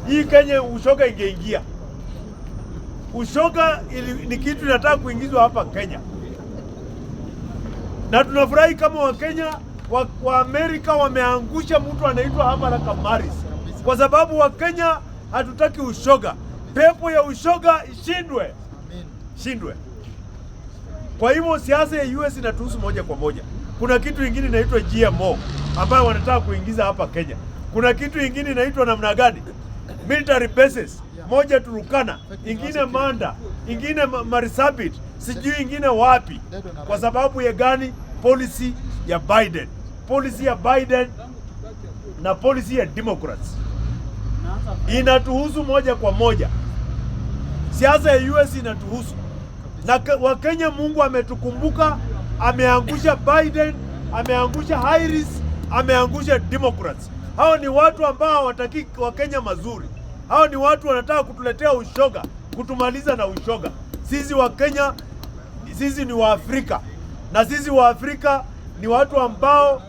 Hii Kenya ushoga ingeingia. Ushoga ni kitu inataka kuingizwa hapa Kenya, na tunafurahi kama Wakenya wa Amerika wameangusha mtu anaitwa Kamala Harris, kwa sababu Wakenya hatutaki ushoga. Pepo ya ushoga ishindwe, shindwe. Kwa hivyo siasa ya US inatuhusu moja kwa moja. Kuna kitu ingine inaitwa GMO ambayo wanataka kuingiza hapa Kenya. Kuna kitu ingine inaitwa namna gani? Military bases, moja Turkana, ingine Manda, ingine Marsabit, sijui ingine wapi. Kwa sababu ya gani? Policy ya Biden, policy ya Biden na policy ya Democrats inatuhusu moja kwa moja. Siasa ya US inatuhusu na Wakenya, Mungu ametukumbuka, ameangusha Biden, ameangusha Harris, ameangusha Democrats. Hao ni watu ambao hawataki Wakenya mazuri. Hao ni watu wanataka kutuletea ushoga, kutumaliza na ushoga. Sisi Wakenya, sisi ni Waafrika na sisi Waafrika ni watu ambao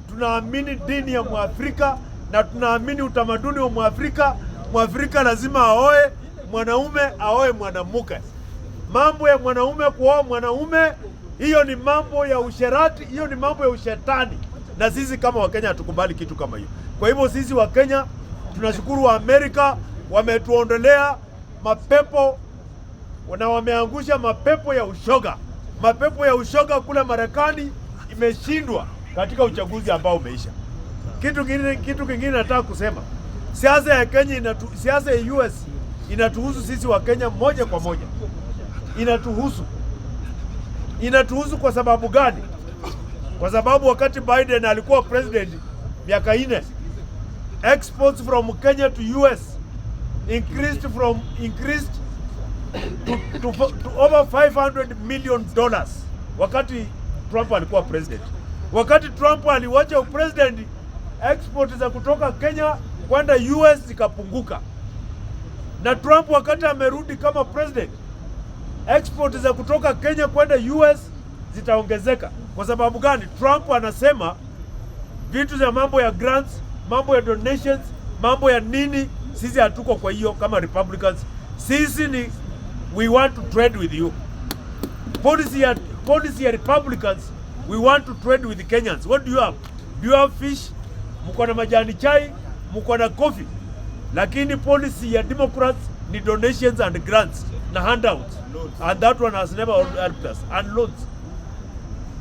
tunaamini dini ya Mwafrika na tunaamini utamaduni wa Mwafrika. Mwafrika lazima aoe mwanaume, aoe mwanamke. Mambo ya mwanaume kuoa mwanaume, hiyo ni mambo ya usherati, hiyo ni mambo ya ushetani, na sisi kama Wakenya hatukubali kitu kama hiyo. Kwa hivyo sisi Wakenya tunashukuru wa Amerika wametuondolea mapepo na wameangusha mapepo ya ushoga. Mapepo ya ushoga kule Marekani imeshindwa katika uchaguzi ambao umeisha. Kitu kingine nataka kusema, siasa ya Kenya siasa ya US inatuhusu sisi Wakenya moja kwa moja, inatuhusu. Inatuhusu kwa sababu gani? Kwa sababu wakati Biden alikuwa president miaka 4, exports from Kenya to US increased to over $500 million wakati Trump alikuwa president. Wakati Trump aliwacha upresident, export za kutoka Kenya kwenda US zikapunguka, na Trump wakati amerudi kama president, export za kutoka Kenya kwenda US zitaongezeka. Kwa sababu gani? Trump anasema vitu za mambo ya grants, mambo ya donations, mambo ya nini, sisi hatuko kwa hiyo kama Republicans. Sisi ni we want to trade with you. Policy ya Republicans, we want to trade with the Kenyans. What do you have? Do you have fish? Mko na majani chai, mko na coffee. Lakini policy ya Democrats ni donations and grants na handouts. And that one has never helped us. And loans.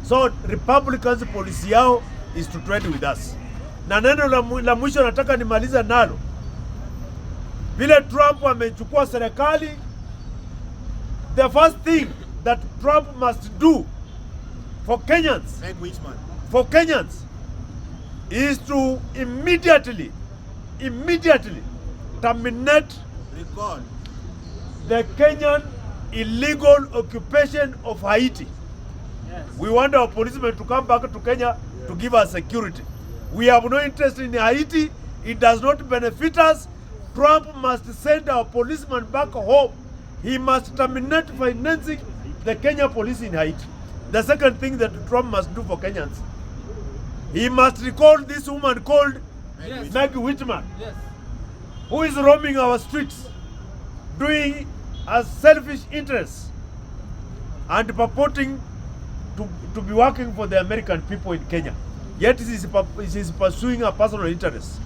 So Republicans policy yao is to trade with us. Na neno la mwisho nataka nimaliza nalo, vile Trump amechukua serikali, the first thing that Trump must do for Kenyans, Meg Whitman. For Kenyans is to immediately terminate Recall. The Kenyan illegal occupation of Haiti. We want our policemen to come back to Kenya to give us security. We have no interest in Haiti. It does not benefit us. Trump must send our policemen back home. He must terminate financing the Kenya police in Haiti. The second thing that Trump must do for Kenyans, he must recall this woman called Maggie Whitman, who is roaming our streets, doing a selfish interests and purporting to be working for the American people in Kenya. Yet he is pursuing a personal interest.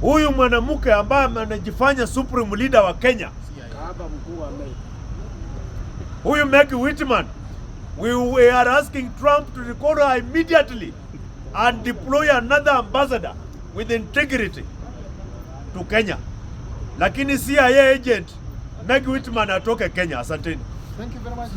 Huyu mwanamke ambaye anajifanya supreme leader wa Kenya, Kahaba mkuu wa Amerika. Huyu Maggie Whitman, we are asking Trump to recall her immediately and deploy another ambassador with integrity to Kenya. Lakini CIA agent Maggie Whitman atoke Kenya. Asanteni. Thank you very much.